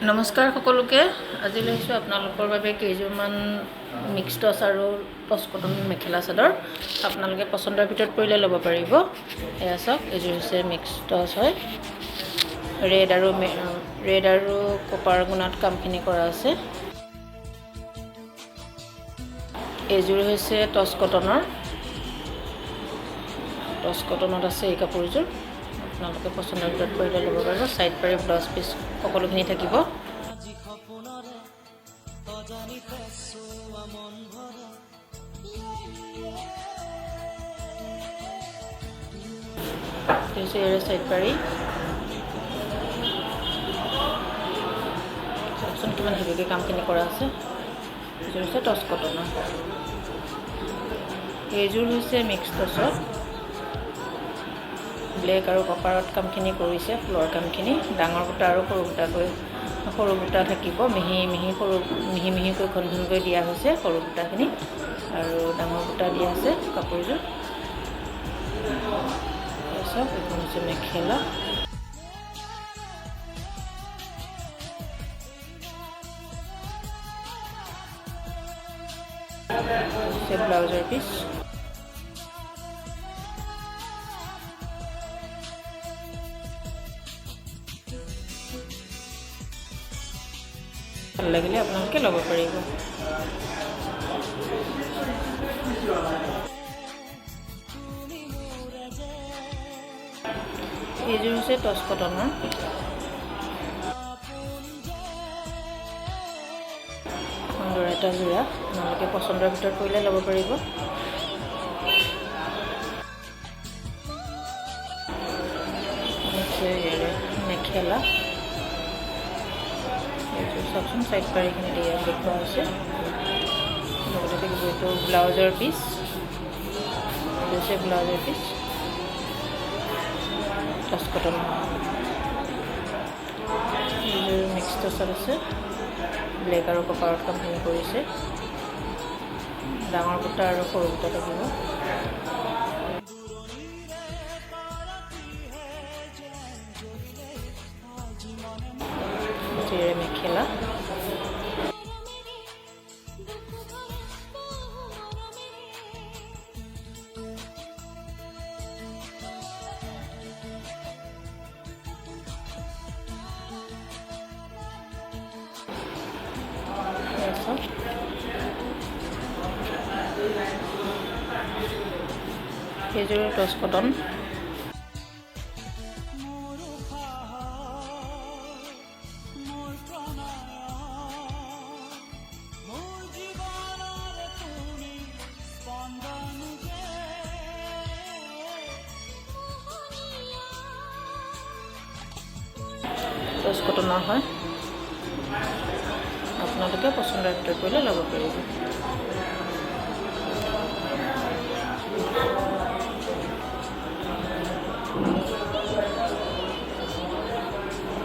নমস্কাৰ সকলোকে। আজি লৈ আহিছোঁ আপোনালোকৰ বাবে কেইযোৰমান মিক্স টচ আৰু টচ কটন মেখেলা চাদৰ। আপোনালোকে পচন্দৰ ভিতৰত পৰিলে ল'ব পাৰিব। এয়া চাওক, এইযোৰ হৈছে মিক্স টচ হয়, ৰেড আৰু কপাৰ গুণাত কামখিনি কৰা আছে। এইযোৰ হৈছে টচ কটনৰ, টচ কটনত আছে এই কাপোৰযোৰ। আপোনালোকে পচন্দৰ ভিতৰত পৰিলে ল'ব পাৰিব। চাইড পাৰি, ব্লাউজ পিচ সকলোখিনি থাকিব। আজি সপোনৰে অজানিতে চোৱা মন ভৰে। এইটো হৈছে ইয়াৰে চাইড পাৰি। চাওকচোন, কিমান হেভিকৈ কামখিনি কৰা আছে। এইযোৰ হৈছে টচ কটনৰ। এইযোৰ হৈছে মিক্স টচত, ব্লেক আৰু কপাৰত কামখিনি কৰিছে। ফুলৰ কামখিনি ডাঙৰ বুটা আৰু সৰু বুটাকৈ, সৰু বুটা থাকিব। মিহি মিহি, সৰু মিহি মিহিকৈ ঘন ঘনকৈ দিয়া হৈছে সৰু বুটাখিনি আৰু ডাঙৰ বুটা দিয়া আছে কাপোৰযোৰ। চাওক, এইখন হৈছে মেখেলা। হৈছে ব্লাউজৰ পিচ। ভাল লাগিলে আপোনালোকে ল'ব পাৰিব। তুমি মোৰে যে এইযোৰ হৈছে টচ কটনৰ। আপোন যে সুন্দৰ এটা যোৰা। আপোনালোকে পচন্দৰ ভিতৰত পৰিলে ল'ব পাৰিব। হৈছে ইয়াৰে মেখেলা এইযোৰ। চাওকচোন, চাইড পাৰিখিনি দিয়া দেখুওৱা হৈছে। লগতে থাকিব এইটো ব্লাউজৰ পিচ। এইটো হৈছে ব্লাউজৰ পিচ, টচ কটন। এইযোৰ মিক্স টচত আছে, ব্লেক আৰু কপাৰত কামখিনি কৰিছে। ডাঙৰ বুটা আৰু সৰু বুটা থাকিব। দূৰণিৰে তৰাটিহে যেন জ্বলিলে আজি মনে। হৈছে ইয়াৰে মেখেলা। এয়া চাওক, সেইযোৰ টচ কটন। মোৰ উশাহ, মোৰ প্ৰণয়, মোৰ জীৱনৰ তুমি স্পন্দন যে। টচ কটনৰ হয়। আপোনালোকে পচন্দৰ ভিতৰত পৰিলে ল'ব পাৰিব।